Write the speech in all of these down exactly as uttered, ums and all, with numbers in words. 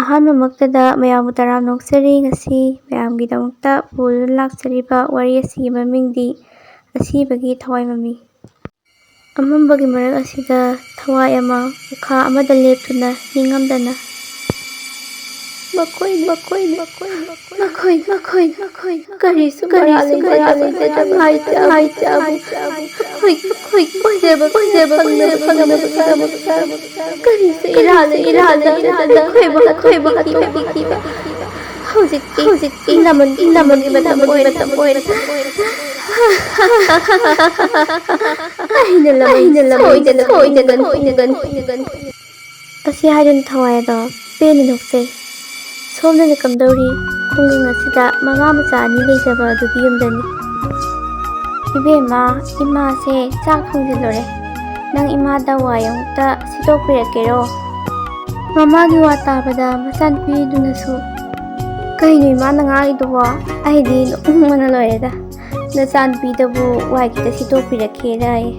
ꯑꯍꯥꯟꯕꯃꯛꯇꯗ ꯃꯌꯥꯝꯕꯨ ꯇꯔꯥꯝꯅ ꯑꯣꯛꯆꯔꯤ꯫ ꯉꯁꯤ ꯃꯌꯥꯝꯒꯤꯗꯃꯛꯇ ꯄꯨꯗꯨꯅ ꯂꯥꯛꯆꯔꯤꯕ ꯋꯥꯔꯤ ꯑꯁꯤꯒꯤ ꯃꯃꯤꯡꯗꯤ ꯑꯁꯤꯕꯒꯤ ꯊꯋꯥꯏ ꯃꯃꯤ꯫ ꯑꯃꯝꯕꯒꯤ ꯃꯔꯛ ꯑꯁꯤꯗ ꯊꯋꯥꯏ ꯑꯃ ꯎꯈꯥ ꯑꯃꯗ ꯂꯦꯞꯇꯨꯅ ꯅꯤꯡꯉꯝꯗꯅ ꯃꯈꯣꯏ, ꯃꯈꯣꯏ, ꯃꯈꯣꯏ, ꯃꯈꯣꯏ, ꯃꯈꯣꯏ, ꯃꯈꯣꯏ, ꯃꯈꯣꯏ, ꯀꯔꯤꯁꯨ, ꯀꯔꯤꯁꯨ ꯃꯔꯥꯜ ꯂꯩꯖꯗꯕ ꯃꯥꯏ ꯆꯥꯕꯨ, ꯃꯥꯏ ꯆꯥꯕꯨ, ꯆꯥꯕꯨ, ꯆꯥꯕꯨ, ꯑꯩꯈꯣꯏ, ꯑꯩꯈꯣꯏ ꯑꯣꯏꯖꯕ, ꯑꯣꯏꯖꯕ ꯐꯪꯅꯕꯒꯤꯗꯃꯛꯇ ꯀꯔꯤꯁꯨ ꯏꯔꯥꯜ ꯂꯩꯖꯗꯅ ꯑꯩꯈꯣꯏꯕꯨ, ꯑꯩꯈꯣꯏꯕꯨ ꯍꯥꯠꯇꯣꯛꯄꯤꯈꯤꯕ꯫ ꯍꯧꯖꯤꯛꯇꯤ, ꯍꯧꯖꯤꯛꯇꯤ ꯂꯃꯟ, ꯂꯃꯟꯒꯤ ꯃꯇꯝ ꯑꯣꯏꯔꯦ, ꯃꯇꯝ ꯑꯣꯏꯔꯦ꯫ ꯑꯩꯅ ꯂꯃꯟ, ꯑꯩꯅ ꯂꯃꯟ ꯁꯣꯏꯗꯅ, ꯁꯣꯏꯗꯅ ꯐꯨꯒꯅꯤ꯫ ꯑꯁꯤ ꯍꯥꯏꯗꯨꯅ ꯊꯋꯥꯏ ꯑꯗꯣ ꯄꯦꯟꯅ ꯅꯣꯛꯆꯩ꯫ ꯁꯣꯝꯗꯅ ꯀꯝꯗꯧꯔꯤ? ꯈꯨꯡꯒꯪ ꯑꯁꯤꯗ ꯃꯃꯥ ꯃꯆꯥ ꯑꯅꯤ ꯂꯩꯖꯕ ꯑꯗꯨꯒꯤ ꯌꯨꯝꯗꯅꯤ꯫ ꯏꯕꯦꯝꯃ, ꯏꯃꯥꯁꯦ ꯆꯥꯛ ꯊꯣꯡꯖꯤꯜꯂꯨꯔꯦ꯫ ꯅꯪ ꯏꯃꯥꯗ ꯋꯥꯏ ꯑꯃꯨꯛꯇ ꯁꯤꯠꯇꯣꯛꯄꯤꯔꯛꯀꯦꯔꯣ? ꯃꯃꯥꯒꯤ ꯋꯥ ꯇꯥꯕꯗ ꯃꯆꯥꯅꯨꯄꯤꯗꯨꯅꯁꯨ, "ꯀꯩꯅꯣ ꯏꯃꯥꯅ ꯉꯥꯡꯉꯤꯗꯨꯕꯣ? ꯑꯩꯗꯤ ꯅꯣꯛꯅꯤꯡꯕꯅ ꯂꯣꯏꯔꯦꯗ꯫ ꯅꯆꯥꯅꯨꯄꯤꯗꯕꯨ ꯋꯥꯏ ꯈꯤꯇ ꯁꯤꯠꯇꯣꯛꯄꯤꯔꯛꯀꯦꯔꯌꯦ꯫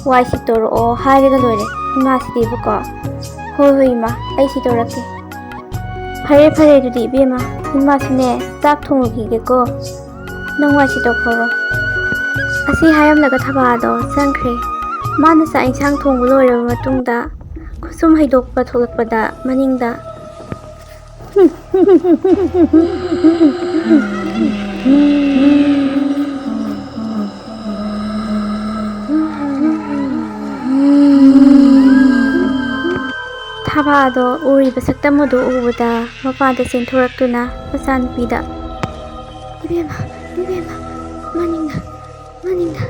ꯋꯥꯏ ꯁꯤꯠꯇꯣꯔꯛꯑꯣ ꯍꯥꯏꯔꯒ ꯂꯣꯏꯔꯦ ꯏꯃꯥꯁꯤꯗꯤꯕꯀꯣ꯫ ꯍꯣꯏ, ꯍꯣꯏ ꯏꯃꯥ, ꯑꯩ ꯁꯤꯠꯇꯣꯔꯛꯀꯦ꯫ ꯐꯔꯦ, ꯐꯔꯦ, ꯑꯗꯨꯗꯤ ꯏꯕꯦꯝꯃ, ꯏꯃꯥꯁꯨꯅꯦ ꯆꯥꯛ ꯊꯣꯡꯉꯨꯈꯤꯒꯦꯀꯣ꯫ ꯅꯪ ꯋꯥꯏ ꯁꯤꯠꯇꯣꯛꯍꯧꯔꯣ꯫" ꯑꯁꯤ ꯍꯥꯏꯔꯝꯂꯒ ꯊꯕꯥꯗꯣ ꯆꯪꯈ꯭ꯔꯦ꯫ ꯃꯥꯅ ꯆꯥꯛ ꯏꯟꯁꯥꯡ ꯊꯣꯡꯕ ꯂꯣꯏꯔꯕ ꯃꯇꯨꯡꯗ ꯈꯨꯠꯁꯨꯝ ꯍꯩꯗꯣꯛꯄ ꯊꯣꯛꯂꯛꯄꯗ ꯃꯅꯤꯡꯗ, ꯊꯕꯥꯗꯣ ꯎꯔꯤꯕ ꯁꯛꯇꯝ ꯑꯗꯨ ꯎꯕꯗ ꯃꯄꯥꯟꯗ ꯆꯦꯟꯊꯣꯔꯛꯇꯨꯅ ꯃꯆꯥꯅꯨꯄꯤꯗ, "ꯏꯕꯦꯝꯃ, ꯏꯕꯦꯝꯃ, ꯃꯅꯤꯡꯗ, ꯃꯅꯤꯡꯗ꯫"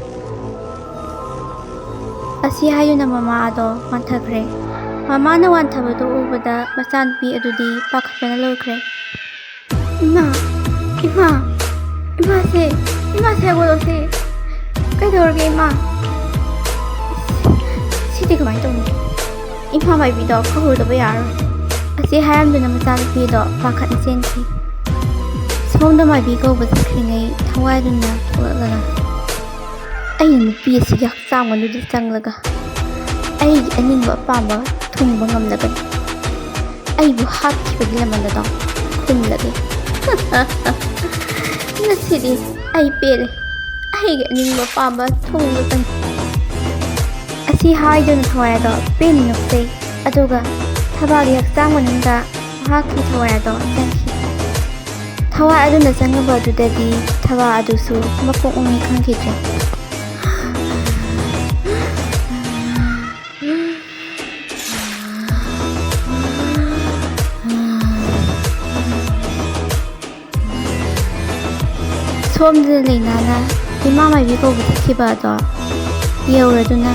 ꯑꯁꯤ ꯍꯥꯏꯗꯨꯅ ꯃꯃꯥ ꯑꯗꯣ ꯋꯥꯟꯊꯈ꯭ꯔꯦ꯫ ꯃꯃꯥꯅ ꯋꯥꯟꯊꯕꯗꯨ ꯎꯕꯗ ꯃꯆꯥꯅꯨꯄꯤ ꯑꯗꯨꯗꯤ ꯄꯥꯈꯠꯄꯅ ꯂꯣꯏꯈ꯭ꯔꯦ꯫ "ꯏꯃꯥ, ꯏꯃꯥ, ꯏꯃꯥꯁꯦ, ꯏꯃꯥꯁꯦ ꯍꯧꯒꯠꯂꯣꯁꯦ꯫ ꯀꯩꯗꯧꯔꯒꯦ ꯏꯃꯥ? ꯁꯤꯗꯤ ꯀꯃꯥꯏꯅ ꯇꯧꯅꯤ? ꯏꯃꯥ ꯃꯥꯏꯕꯤꯗꯣ ꯀꯧꯔꯨꯗꯕ ꯌꯥꯔꯔꯣꯏ꯫" ꯑꯁꯤ ꯍꯥꯏꯔꯝꯗꯨꯅ ꯃꯆꯥꯅꯨꯄꯤꯗꯣ ꯄꯥꯈꯠꯅ ꯆꯦꯟꯈꯤ꯫ ꯁꯣꯝꯗ ꯃꯥꯏꯕꯤ ꯀꯧꯕ ꯆꯠꯈ꯭ꯔꯤꯉꯩ ꯊꯋꯥꯏꯗꯨꯅ ꯊꯣꯛꯂꯛꯂꯒ, "ꯑꯩꯅ ꯅꯨꯄꯤ ꯑꯁꯤꯒꯤ ꯍꯛꯆꯥꯡ ꯃꯅꯨꯡꯗ ꯆꯪꯂꯒ ꯑꯩꯒꯤ ꯑꯅꯤꯡꯕ ꯑꯄꯥꯝꯕ ꯊꯨꯡꯕ ꯉꯝꯂꯒꯅꯤ꯫ ꯑꯩꯕꯨ ꯍꯥꯠꯈꯤꯕꯒꯤ ꯂꯃꯟ ꯑꯗꯣ ꯈꯨꯝꯂꯒꯦ꯫ ꯉꯁꯤꯗꯤ ꯑꯩ ꯄꯦꯜꯂꯦ꯫ ꯑꯩꯒꯤ ꯑꯅꯤꯡꯕ ꯄꯥꯝꯕ ꯊꯨꯡꯂꯕꯅꯤ꯫ ꯑꯁꯤ ꯍꯥꯏꯗꯨꯅ ꯊꯋꯥꯏ ꯑꯗꯣ ꯄꯦꯟꯅ ꯅꯣꯛꯆꯩ꯫ ꯑꯗꯨꯒ ꯊꯕꯥꯒꯤ ꯍꯛꯆꯥꯡ ꯃꯅꯨꯡꯗ ꯃꯍꯥꯛꯀꯤ ꯊꯋꯥꯏ ꯑꯗꯣ ꯆꯪꯈꯤ꯫ ꯊꯋꯥꯏ ꯑꯗꯨꯅ ꯆꯪꯉꯕ ꯑꯗꯨꯗꯗꯤ ꯊꯕꯥ ꯑꯗꯨꯁꯨ ꯃꯄꯨꯡ ꯑꯣꯏꯅ ꯈꯪꯈꯤꯗ꯭ꯔꯦ꯫ ꯁꯣꯝꯗ ꯂꯩꯅꯥꯅ ꯏꯃꯥ ꯃꯥꯏꯕꯤ ꯀꯧꯕ ꯆꯠꯈꯤꯕ ꯑꯗꯣ ꯌꯧꯔꯗꯨꯅ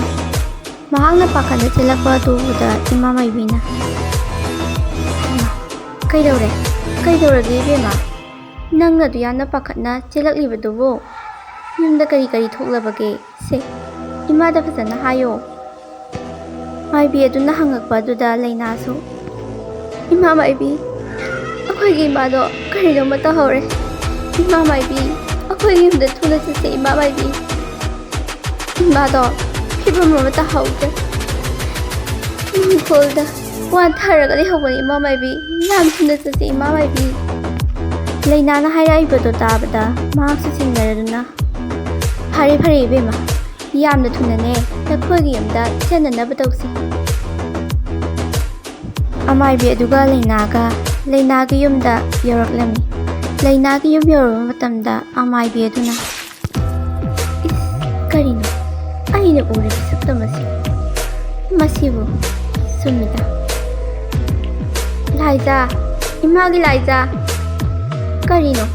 ꯃꯍꯥꯛꯅ ꯄꯥꯈꯠꯅ ꯆꯦꯜꯂꯛꯄ ꯑꯗꯨ ꯎꯕꯗ ꯏꯃꯥ ꯃꯥꯏꯕꯤꯅ, "ꯀꯩꯗꯧꯔꯦ? ꯀꯩꯗꯧꯔꯒꯦ ꯏꯕꯦꯝꯃ? ꯅꯪ ꯑꯗꯨ ꯌꯥꯝꯅ ꯄꯥꯈꯠꯅ ꯆꯦꯜꯂꯛꯂꯤꯕꯗꯨꯕꯨ? ꯌꯨꯝꯗ ꯀꯔꯤ ꯀꯔꯤ ꯊꯣꯛꯂꯕꯒꯦ? ꯁꯦ, ꯏꯃꯥꯗ ꯐꯖꯅ ꯍꯥꯏꯌꯣ"꯫ ꯃꯥꯏꯕꯤ ꯑꯗꯨꯅ ꯍꯪꯉꯛꯄ ꯑꯗꯨꯗ ꯂꯩꯅꯥꯁꯨ, "ꯏꯃꯥ ꯃꯥꯏꯕꯤ, ꯑꯩꯈꯣꯏꯒꯤ ꯏꯃꯥꯗꯣ ꯀꯔꯤꯅꯣꯃ ꯇꯧꯍꯧꯔꯦ꯫ ꯏꯃꯥ ꯃꯥꯏꯕꯤ, ꯑꯩꯈꯣꯏꯒꯤ ꯌꯨꯝꯗ ꯊꯨꯅ ꯆꯠꯁꯦ ꯏꯃꯥ ꯃꯥꯏꯕꯤ꯫ ꯏꯃꯥꯗꯣ ꯐꯤꯕꯝ ꯑꯃ ꯇꯥꯍꯧꯗ꯭ꯔꯦ꯫ ꯏꯪꯈꯣꯜꯗ ꯋꯥꯟꯊꯔꯒ ꯂꯩꯍꯧꯕꯅꯤ ꯏꯃꯥ ꯃꯥꯏꯕꯤ꯫ ꯌꯥꯝ ꯊꯨꯅ ꯆꯠꯁꯦ ꯏꯃꯥ ꯃꯥꯏꯕꯤ"꯫ ꯂꯩꯅꯥꯅ ꯍꯥꯏꯔꯛꯏꯕꯗꯣ ꯇꯥꯕꯗ ꯃꯍꯥꯛꯁꯨ ꯆꯤꯡꯅꯔꯗꯨꯅ, "ꯐꯔꯦ ꯐꯔꯦ ꯏꯕꯦꯝꯃ, ꯌꯥꯝꯅ ꯊꯨꯅꯅꯦ ꯅꯈꯣꯏꯒꯤ ꯌꯨꯝꯗ ꯆꯠꯅꯅꯕ ꯇꯧꯁꯤ"꯫ ꯑꯃꯥꯏꯕꯤ ꯑꯗꯨꯒ ꯂꯩꯅꯥꯒ ꯂꯩꯅꯥꯒꯤ ꯌꯨꯝꯗ ꯌꯧꯔꯛꯂꯝꯃꯤ꯫ ꯂꯩꯅꯥꯒꯤ ꯌꯨꯝ ꯌꯧꯔꯕ ꯃꯇꯝꯗ ꯑꯃꯥꯏꯕꯤ ꯑꯗꯨꯅ, "ꯏꯁ, ꯀꯔꯤꯅꯣ ꯑꯩꯅ ꯎꯔꯤꯕ ꯁꯛꯇꯝ ꯑꯁꯤ? ꯃꯁꯤꯕꯨ ꯆꯨꯝꯃꯤꯗ꯫ ꯂꯥꯏꯖꯥ, ꯏꯃꯥꯒꯤ ꯂꯥꯏꯖꯥ, ꯀꯔꯤꯅꯣ?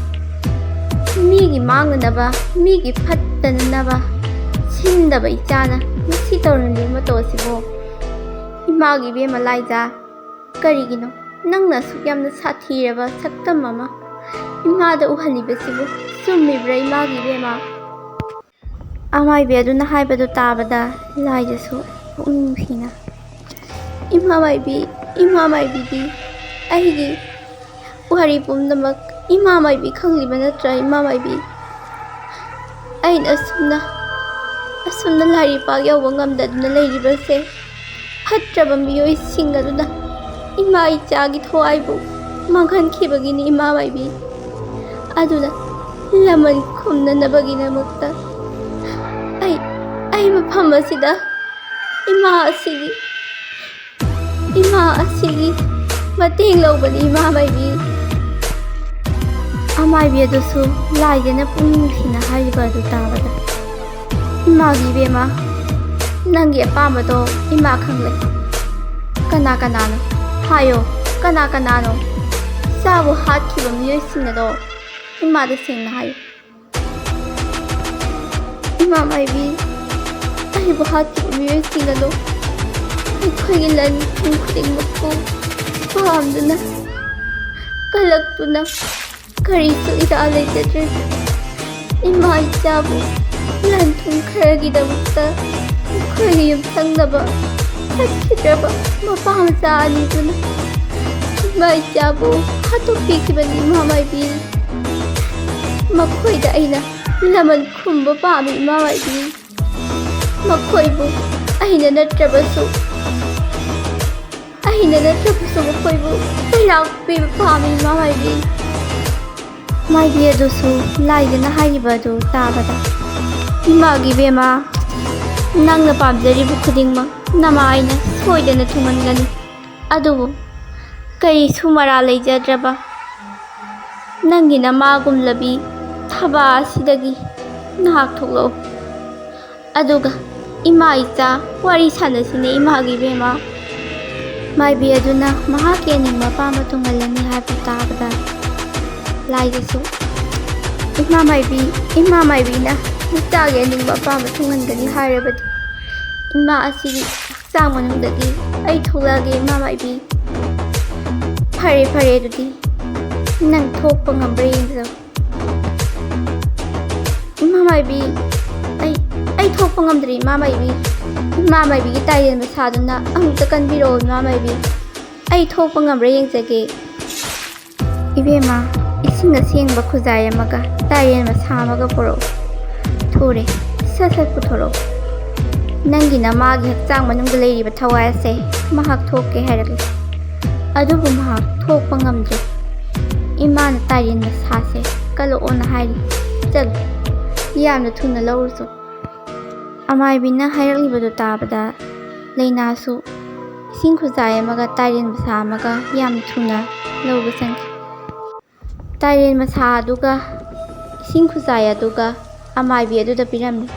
ꯃꯤꯒꯤ ꯃꯥꯡꯅꯅꯕ, ꯃꯤꯒꯤ ꯐꯠꯇꯅꯅꯕ ꯁꯤꯟꯗꯕ ꯏꯆꯥꯅ ꯃꯁꯤ ꯇꯧꯔꯝꯂꯤꯕ ꯃꯇꯧ ꯑꯁꯤꯕꯨ? ꯏꯃꯥꯒꯤ ꯏꯕꯦꯝꯃ ꯂꯥꯏꯖꯥ, ꯀꯔꯤꯒꯤꯅꯣ ꯅꯪꯅ ꯑꯁꯨꯛ ꯌꯥꯝꯅ ꯁꯥꯊꯤꯔꯕ ꯁꯛꯇꯝ ꯑꯃ ꯏꯃꯥꯗ ꯎꯍꯜꯂꯤꯕꯁꯤꯕꯨ? ꯆꯨꯝꯃꯤꯕ꯭ꯔꯥ ꯏꯃꯥꯒꯤ ꯏꯕꯦꯝꯃ?" ꯑꯃꯥꯏꯕꯤ ꯑꯗꯨꯅ ꯍꯥꯏꯕꯗꯨ ꯇꯥꯕꯗ ꯂꯥꯏꯖꯥꯁꯨ ꯄꯨꯛꯅꯤꯡ ꯅꯨꯡꯁꯤꯅ, "ꯏꯃꯥ ꯃꯥꯏꯕꯤ, ꯏꯃꯥ ꯃꯥꯏꯕꯤꯗꯤ ꯑꯩꯒꯤ ꯋꯥꯔꯤ ꯄꯨꯝꯅꯃꯛ ꯏꯃꯥ ꯃꯥꯏꯕꯤ ꯈꯪꯂꯤꯕ ꯅꯠꯇ꯭ꯔꯥ ꯏꯃꯥ ꯃꯥꯏꯕꯤ? ꯑꯩꯅ ꯑꯁꯨꯝꯅ, ꯑꯁꯨꯝꯅ ꯂꯥꯏꯔꯤꯛ ꯄꯥꯛ ꯌꯧꯕ ꯉꯝꯗꯗꯨꯅ ꯂꯩꯔꯤꯕꯁꯦ ꯐꯠꯇ꯭ꯔꯕ ꯃꯤꯑꯣꯏꯁꯤꯡ ꯑꯗꯨꯅ ꯏꯃꯥ ꯏꯆꯥꯒꯤ ꯊꯋꯥꯏꯕꯨ ꯃꯥꯡꯍꯟꯈꯤꯕꯒꯤꯅꯤ, ꯏꯃꯥ ꯃꯥꯏꯕꯤ꯫ ꯑꯗꯨꯅ ꯂꯃꯟ ꯈꯨꯝꯅꯅꯕꯒꯤꯗꯃꯛꯇ ꯑꯩ, ꯑꯩ ꯃꯐꯝ ꯑꯁꯤꯗ ꯏꯃꯥ ꯑꯁꯤꯒꯤ, ꯏꯃꯥ ꯑꯁꯤꯒꯤ ꯃꯇꯦꯡ ꯂꯧꯕꯅꯤ, ꯏꯃꯥ ꯃꯥꯏꯕꯤ꯫ ꯑꯃꯥꯏꯕꯤ ꯑꯗꯨꯁꯨ ꯂꯥꯏꯗꯅ ꯄꯨꯛꯅꯤꯡ ꯅꯨꯡꯁꯤꯅ ꯍꯥꯏꯔꯤꯕ ꯑꯗꯨ ꯇꯥꯕꯗ, "ꯏꯃꯥꯒꯤ ꯏꯕꯦꯝꯃ, ꯅꯪꯒꯤ ꯑꯄꯥꯝꯕꯗꯣ ꯏꯃꯥ ꯈꯪꯂꯦ꯫ ꯀꯅꯥ ꯀꯅꯥꯅꯣ? ꯍꯥꯏꯌꯣ, ꯀꯅꯥ ꯀꯅꯥꯅꯣ? ꯏꯆꯥꯕꯨ ꯍꯥꯠꯈꯤꯕ ꯃꯤꯑꯣꯏꯁꯤꯡ ꯑꯗꯣ ꯏꯃꯥꯗ ꯁꯦꯡꯅ ꯍꯥꯏꯌꯨ꯫ ꯏꯃꯥ ꯃꯥꯏꯕꯤ, ꯑꯩꯕꯨ ꯍꯥꯠꯈꯤꯕ ꯃꯤꯑꯣꯏꯁꯤꯡ ꯑꯗꯣ ꯑꯩꯈꯣꯏꯒꯤ ꯂꯟ ꯊꯨꯝ ꯈꯨꯗꯤꯡꯃꯛꯄꯨ ꯄꯥꯝꯗꯨꯅ, ꯀꯜꯂꯛꯇꯨꯅ, ꯀꯔꯤꯁꯨ ꯏꯔꯥ ꯂꯩꯖꯗ꯭ꯔꯦ꯫ ꯏꯃꯥ ꯏꯆꯥꯕꯨ ꯂꯟ ꯊꯨꯝ ꯈꯔꯒꯤꯗꯃꯛꯇ ꯑꯩꯈꯣꯏꯒꯤ ꯌꯨꯝꯊꯪꯅꯕ ꯐꯠꯈꯤꯗ꯭ꯔꯕ ꯃꯄꯥ ꯃꯆꯥ ꯑꯅꯤꯗꯨꯅ ꯏꯃꯥ ꯏꯆꯥꯕꯨ ꯍꯥꯠꯇꯣꯛꯄꯤꯈꯤꯕꯅꯤ, ꯏꯃꯥ ꯃꯥꯏꯕꯤ꯫ ꯃꯈꯣꯏꯗ ꯑꯩꯅ ꯂꯃꯟ ꯈꯨꯝꯕ ꯄꯥꯝꯃꯤ, ꯏꯃꯥ ꯃꯥꯏꯕꯤ꯫ ꯃꯈꯣꯏꯕꯨ ꯑꯩꯅ ꯅꯠꯇ꯭ꯔꯕꯁꯨ, ꯑꯩꯅ ꯅꯠꯇ꯭ꯔꯕꯁꯨ ꯃꯈꯣꯏꯕꯨ ꯆꯩꯔꯥꯛ ꯄꯤꯕ ꯄꯥꯝꯃꯤ, ꯏꯃꯥ ꯃꯥꯏꯕꯤ꯫" ꯃꯥꯏꯕꯤ ꯑꯗꯨꯁꯨ ꯂꯥꯏꯗꯅ ꯍꯥꯏꯔꯤꯕ ꯑꯗꯨ ꯇꯥꯕꯗ, "ꯏꯃꯥꯒꯤ ꯏꯕꯦꯝꯃ, ꯅꯪꯅ ꯄꯥꯝꯖꯔꯤꯕ ꯈꯨꯗꯤꯡꯃꯛ ꯅꯃꯥ ꯑꯩꯅ ꯁꯣꯏꯗꯅ ꯊꯨꯡꯍꯟꯒꯅꯤ꯫ ꯑꯗꯨꯕꯨ ꯀꯔꯤꯁꯨ ꯃꯔꯥ ꯂꯩꯖꯗ꯭ꯔꯕ ꯅꯪꯒꯤ ꯅꯃꯥꯒꯨꯝꯂꯕꯤ ꯊꯕꯥ ꯑꯁꯤꯗꯒꯤ ꯅꯍꯥꯛ ꯊꯣꯛꯂꯛꯎ꯫ ꯑꯗꯨꯒ ꯏꯃꯥ ꯏꯆꯥ ꯋꯥꯔꯤ ꯁꯥꯟꯅꯁꯤꯅꯦ, ꯏꯃꯥꯒꯤ ꯏꯕꯦꯝꯃ꯫" ꯃꯥꯏꯕꯤ ꯑꯗꯨꯅ ꯃꯍꯥꯛꯀꯤ ꯑꯅꯤꯡꯕ ꯑꯄꯥꯝꯕ ꯊꯨꯡꯍꯜꯂꯅꯤ ꯍꯥꯏꯕ ꯇꯥꯕꯗ, ꯂꯥꯏꯗꯁꯨ, "ꯏꯃꯥ ꯃꯥꯏꯕꯤ, ꯏꯃꯥ ꯃꯥꯏꯕꯤꯅ ꯏꯆꯥꯒꯤ ꯑꯅꯤꯡꯕ ꯑꯄꯥꯝꯕ ꯊꯨꯡꯍꯟꯒꯅꯤ ꯍꯥꯏꯔꯕꯗꯤ, ꯏꯃꯥ ꯑꯁꯤꯒꯤ ꯍꯛꯆꯥꯡ ꯃꯅꯨꯡꯗꯒꯤ ꯑꯩ ꯊꯣꯛꯂꯛꯑꯒꯦ, ꯏꯃꯥ ꯃꯥꯏꯕꯤ꯫ ꯐꯔꯦ, ꯐꯔꯦ, ꯑꯗꯨꯗꯤ ꯅꯪ ꯊꯣꯛꯄ ꯉꯝꯕ꯭ꯔꯥ ꯌꯦꯡꯖꯧ꯫" "ꯏꯃꯥ ꯃꯥꯏꯕꯤ, ꯑꯩ, ꯑꯩ ꯊꯣꯛꯄ ꯉꯝꯗ꯭ꯔꯦ, ꯏꯃꯥ ꯃꯥꯏꯕꯤ꯫ ꯏꯃꯥ ꯃꯥꯏꯕꯤꯒꯤ ꯇꯥꯏꯔꯦꯟ ꯃꯁꯥꯗꯨꯅ ꯑꯃꯨꯛꯇ ꯀꯟꯕꯤꯔꯛꯑꯣ, ꯏꯃꯥ ꯃꯥꯏꯕꯤ꯫ ꯑꯩ ꯊꯣꯛꯄ ꯉꯝꯕ꯭ꯔꯥ ꯌꯦꯡꯖꯒꯦ꯫" "ꯏꯕꯦꯝꯃ, ꯏꯁꯤꯡ ꯑꯁꯦꯡꯕ ꯈꯨꯖꯥꯏ ꯑꯃꯒ ꯇꯥꯏꯔꯦꯟ ꯃꯁꯥ ꯑꯃꯒ ꯄꯨꯔꯛꯎ꯫ ꯊꯨꯔꯦ, ꯁꯠ ꯁꯠ ꯄꯨꯊꯣꯔꯛꯎ꯫ ꯅꯪꯒꯤ ꯅꯃꯥꯒꯤ ꯍꯛꯆꯥꯡ ꯃꯅꯨꯡꯗ ꯂꯩꯔꯤꯕ ꯊꯋꯥꯏ ꯑꯁꯦ ꯃꯍꯥꯛ ꯊꯣꯛꯀꯦ ꯍꯥꯏꯔꯛꯂꯦ꯫" ꯑꯗꯨꯕꯨ ꯃꯍꯥꯛ ꯊꯣꯛꯄ ꯉꯝꯗ꯭ꯔꯦ꯫ ꯏꯃꯥꯅ ꯇꯥꯏꯔꯦꯟ ꯃꯁꯥꯁꯦ ꯀꯜꯂꯛꯑꯣꯅ ꯍꯥꯏꯔꯤ꯫ "ꯆꯠꯂꯨ, ꯌꯥꯝꯅ ꯊꯨꯅ ꯂꯧꯔꯨꯆꯣ꯫" ꯑꯃꯥꯏꯕꯤꯅ ꯍꯥꯏꯔꯛꯂꯤꯕꯗꯨ ꯇꯥꯕꯗ ꯂꯩꯅꯥꯁꯨ ꯏꯁꯤꯡ ꯈꯨꯖꯥꯏ ꯑꯃꯒ ꯇꯥꯏꯔꯦꯟ ꯃꯁꯥ ꯑꯃꯒ ꯌꯥꯝ ꯊꯨꯅ ꯂꯧꯕ ꯆꯪꯈꯤ꯫ ꯇꯥꯏꯔꯦꯟ ꯃꯁꯥ ꯑꯗꯨꯒ ꯏꯁꯤꯡ ꯈꯨꯖꯥꯏ ꯑꯗꯨꯒ ꯑꯃꯥꯏꯕꯤ ꯑꯗꯨꯗ ꯄꯤꯔꯝꯃꯤ꯫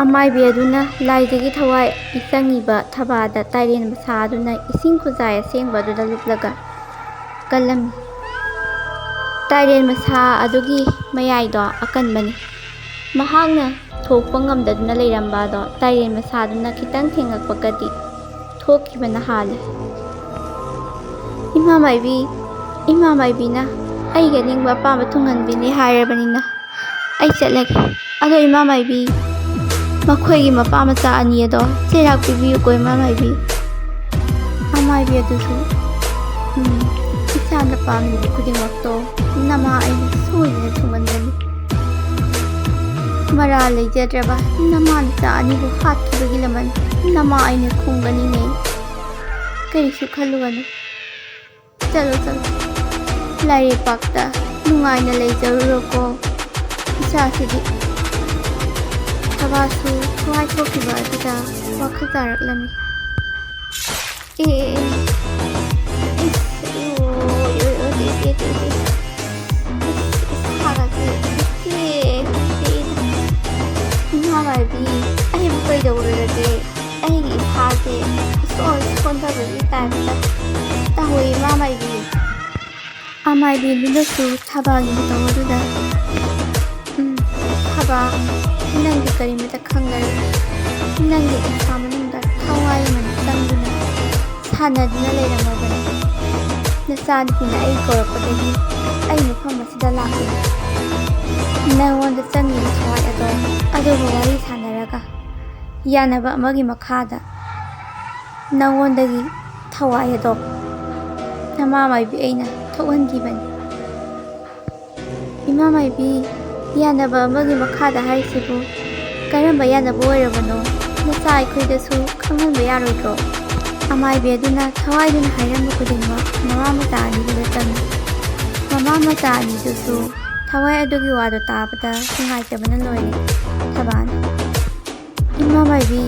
ꯑꯃꯥꯏꯕꯤ ꯑꯗꯨꯅ ꯂꯥꯏꯗꯒꯤ ꯊꯋꯥꯏ ꯆꯪꯉꯤꯕ ꯊꯕꯥꯗ ꯇꯥꯏꯔꯦꯟ ꯃꯁꯥ ꯑꯗꯨꯅ ꯏꯁꯤꯡ ꯈꯨꯖꯥꯏ ꯑꯁꯦꯡꯕ ꯑꯗꯨꯗ ꯂꯨꯞꯂꯒ ꯀꯜꯂꯝꯃꯤ꯫ ꯇꯥꯏꯔꯦꯟ ꯃꯁꯥ ꯑꯗꯨꯒꯤ ꯃꯌꯥꯏꯗꯣ ꯑꯀꯟꯕꯅꯤ꯫ ꯃꯍꯥꯛꯅ ꯊꯣꯛꯄ ꯉꯝꯗꯗꯨꯅ ꯂꯩꯔꯝꯕ ꯑꯗꯣ ꯇꯥꯏꯔꯦꯟ ꯃꯁꯥꯗꯨꯅ ꯈꯤꯇꯪ ꯊꯦꯡꯉꯛꯄꯒꯗꯤ ꯊꯣꯛꯈꯤꯕꯅ ꯍꯥꯜꯂꯤ꯫ "ꯏꯃꯥ ꯃꯥꯏꯕꯤ, ꯏꯃꯥ ꯃꯥꯏꯕꯤꯅ ꯑꯩꯒꯤ ꯑꯅꯤꯡꯕ ꯑꯄꯥꯝꯕ ꯊꯨꯡꯍꯟꯕꯤꯅꯤ ꯍꯥꯏꯔꯕꯅꯤꯅ ꯑꯩ ꯆꯠꯂꯒꯦ꯫ ꯑꯗꯣ ꯏꯃꯥ ꯃꯥꯏꯕꯤ, ꯃꯈꯣꯏꯒꯤ ꯃꯄꯥ ꯃꯆꯥ ꯑꯅꯤ ꯑꯗꯣ ꯆꯩꯔꯥꯛ ꯄꯤꯕꯤꯌꯨꯀꯣ ꯏꯃꯥ ꯃꯥꯏꯕꯤ꯫" ꯑꯃꯥꯏꯕꯤ ꯑꯗꯨꯁꯨ, "ꯎꯝ, ꯏꯆꯥꯅ ꯄꯥꯝꯂꯤꯕ ꯈꯨꯗꯤꯡꯃꯛꯇꯣ ꯅꯃꯥ ꯑꯩꯅ ꯁꯣꯏꯗꯅ ꯊꯨꯡꯍꯟꯒꯅꯤ꯫ ꯃꯔꯥ ꯂꯩꯖꯗ꯭ꯔꯕ ꯅꯃꯥ ꯅꯆꯥ ꯑꯅꯤꯕꯨ ꯍꯥꯠꯈꯤꯕꯒꯤ ꯂꯃꯟ ꯅꯃꯥ ꯑꯩꯅ ꯈꯨꯝꯒꯅꯤꯅꯦ꯫ ꯀꯔꯤꯁꯨ ꯈꯜꯂꯨꯒꯅꯨ꯫ ꯆꯠꯂꯣ, ꯆꯠꯂꯣ꯫ ꯂꯥꯏꯔꯩꯄꯥꯛꯇ ꯅꯨꯡꯉꯥꯏꯅ ꯂꯩꯖꯔꯨꯔꯣꯀꯣ ꯏꯆꯥꯁꯤꯗꯤ꯫" ꯊꯕꯥꯁꯨ ꯊꯋꯥꯏ ꯊꯣꯛꯈꯤꯕ ꯑꯗꯨꯗ ꯋꯥꯈꯜ ꯇꯥꯔꯛꯂꯝꯃꯤ꯫ ꯑꯦ, ꯑꯦ, ꯑꯦ꯫ ꯏꯁ, ꯑꯣ, ꯑꯣ, ꯑꯣ, ꯇꯦ, ꯇꯦ, ꯇꯦ, ꯇꯦ꯫ ꯏꯁ, ꯏꯁꯥꯒꯁꯦ ꯏꯆꯦ, ꯏꯆꯦ, ꯏꯃꯥ ꯃꯥꯏꯕꯤ, ꯑꯩꯕꯨ ꯀꯩꯗꯧꯔꯨꯔꯒꯦ? ꯑꯩꯒꯤ ꯏꯁꯥꯁꯦ ꯏꯁꯣꯟ ꯁꯣꯟꯊꯕꯒꯤ ꯇꯥꯏꯞꯇ ꯇꯧꯋꯦ, ꯏꯃꯥ ꯃꯥꯏꯕꯤ꯫ ꯑꯃꯥꯏꯕꯤꯗꯨꯅꯁꯨ ꯊꯕꯥꯒꯤ ꯃꯇꯧ ꯑꯗꯨꯗ, "ꯎꯝ, ꯊꯕꯥ, ꯅꯪꯗꯤ ꯀꯔꯤꯃꯇ ꯈꯪꯂꯔꯣꯏ꯫ ꯅꯪꯒꯤ ꯏꯁꯥ ꯃꯅꯨꯡꯗ ꯊꯋꯥꯏ ꯑꯃ ꯆꯪꯗꯨꯅ ꯁꯥꯟꯅꯗꯨꯅ ꯂꯩꯔꯝꯃꯕꯅꯤ꯫ ꯅꯆꯥꯅꯨꯄꯤꯅ ꯑꯩ ꯀꯧꯔꯛꯄꯗꯒꯤ ꯑꯩ ꯃꯐꯝ ꯑꯁꯤꯗ ꯂꯥꯛꯂꯤꯕꯅꯤ꯫ ꯅꯉꯣꯟꯗ ꯆꯪꯂꯤꯕ ꯊꯋꯥꯏ ꯑꯗꯣ ꯑꯗꯨꯕꯨ ꯋꯥꯔꯤ ꯁꯥꯟꯅꯔꯒ ꯌꯥꯅꯕ ꯑꯃꯒꯤ ꯃꯈꯥꯗ ꯅꯉꯣꯟꯗꯒꯤ ꯊꯋꯥꯏ ꯑꯗꯣ ꯅꯃꯥ ꯃꯥꯏꯕꯤ ꯑꯩꯅ ꯊꯣꯛꯍꯟꯈꯤꯕꯅꯤ꯫" "ꯏꯃꯥ ꯃꯥꯏꯕꯤ, ꯌꯥꯅꯕ ꯑꯃꯒꯤ ꯃꯈꯥꯗ ꯍꯥꯏꯔꯤꯁꯤꯕꯨ ꯀꯔꯝꯕ ꯌꯥꯅꯕ ꯑꯣꯏꯔꯕꯅꯣ? ꯅꯆꯥ ꯑꯩꯈꯣꯏꯗꯁꯨ ꯈꯪꯍꯟꯕ ꯌꯥꯔꯣꯏꯗ꯭ꯔꯣ?" ꯑꯃꯥꯏꯕꯤ ꯑꯗꯨꯅ ꯊꯋꯥꯏꯗꯨꯅ ꯍꯥꯏꯔꯝꯕ ꯈꯨꯗꯤꯡꯃꯛ ꯃꯃꯥ ꯃꯆꯥ ꯑꯅꯤꯗꯨꯗ ꯇꯝꯃꯤ꯫ ꯃꯃꯥ ꯃꯆꯥ ꯑꯅꯤꯗꯨꯁꯨ ꯊꯋꯥꯏ ꯑꯗꯨꯒꯤ ꯋꯥꯗꯣ ꯇꯥꯕꯗ ꯅꯨꯡꯉꯥꯏꯇꯕꯅ ꯂꯣꯏꯔꯦ꯫ ꯊꯕꯥꯅ, "ꯏꯃꯥ ꯃꯥꯏꯕꯤ,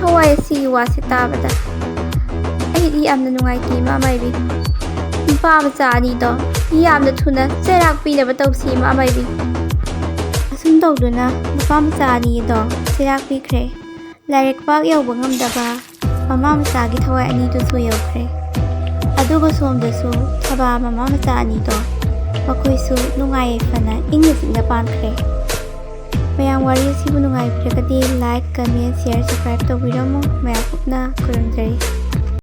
ꯊꯋꯥꯏ ꯑꯁꯤꯒꯤ ꯋꯥꯁꯦ ꯇꯥꯕꯗ ꯑꯩꯗꯤ ꯌꯥꯝꯅ ꯅꯨꯡꯉꯥꯏꯇꯦ, ꯏꯃꯥ ꯃꯥꯏꯕꯤ꯫ ꯅꯨꯄꯥ ꯃꯆꯥ ꯑꯅꯤꯗꯣ ꯌꯥꯝꯅ ꯊꯨꯅ ꯆꯩꯔꯥꯛ ꯄꯤꯅꯕ ꯇꯧꯁꯤ, ꯏꯃꯥ ꯃꯥꯏꯕꯤ꯫" ꯑꯁꯨꯝ ꯇꯧꯗꯨꯅ ꯅꯨꯄꯥ ꯃꯆꯥ ꯑꯅꯤꯗꯣ ꯆꯩꯔꯥꯛ ꯄꯤꯈ꯭ꯔꯦ꯫ ꯂꯥꯏꯔꯤꯛ ꯄꯥꯛ ꯌꯧꯕ ꯉꯝꯗꯕ ꯃꯃꯥ ꯃꯆꯥꯒꯤ ꯊꯋꯥꯏ ꯑꯅꯤꯗꯨꯁꯨ ꯌꯧꯈ꯭ꯔꯦ꯫ ꯑꯗꯨꯒ ꯁꯣꯝꯗꯁꯨ ꯊꯕꯥ ꯃꯃꯥ ꯃꯆꯥ ꯑꯅꯤꯗꯣ ꯃꯈꯣꯏꯁꯨ ꯅꯨꯡꯉꯥꯏ ꯌꯥꯏꯐꯅ ꯏꯪꯅ ꯆꯤꯛꯅ ꯄꯥꯟꯈ꯭ꯔꯦ꯫ ꯃꯌꯥꯝ ꯋꯥꯔꯤ ꯑꯁꯤꯕꯨ ꯅꯨꯡꯉꯥꯏꯕꯤꯔꯒꯗꯤ like, comment, share, subscribe ꯇꯧꯕꯤꯔꯝꯃꯨ꯫ ꯃꯌꯥꯝ ꯄꯨꯟꯅ ꯈꯨꯔꯨꯝꯖꯔꯤ꯫